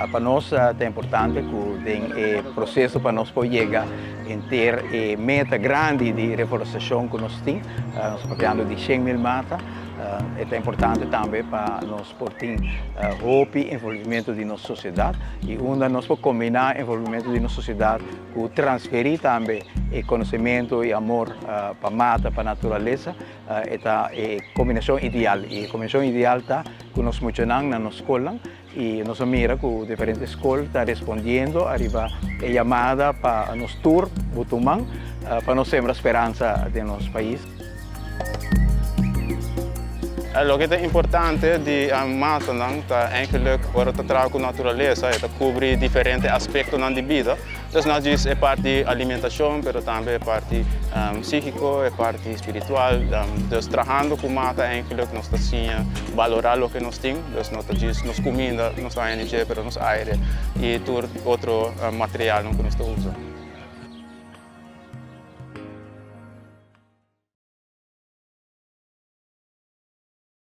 Pa nos ta importante ku den e proseso pa nos por yega henter e meta grandi di reforestashon ku nos tin, nos ta papiando di 100.000 mata, e ta importante tambe pa nos por tin hopi envolvimento di nos sosiedat i unda nos por kombiná envolvimento di nos sosiedat ku transferí tambe e konosementu i amor pa mata, pa naturalesa, e ta e kombinashon ideal. I e kombinashon ideal ta ku nos muchanan na nos skolnan i nos a mira ku diferente skol ta respondiendo ariba e yamada pa nos tur butuman pa nos sembra speransa den nos pais. Loke ta importante di matanan ta eigenlijk ora ta traha ku naturalesa e ta kubri diferente aspektonan di bida. Dus no djis e parti alimentashon pero tambe e parti psíkiko, e parti spiritual. Dus trahando ku mata eigenlijk nos ta siña balorá loke nos tin. Dus no ta djis nos kuminda nos ta haña di dje pero nos aire i tur otro materialnan ku nos ta usa.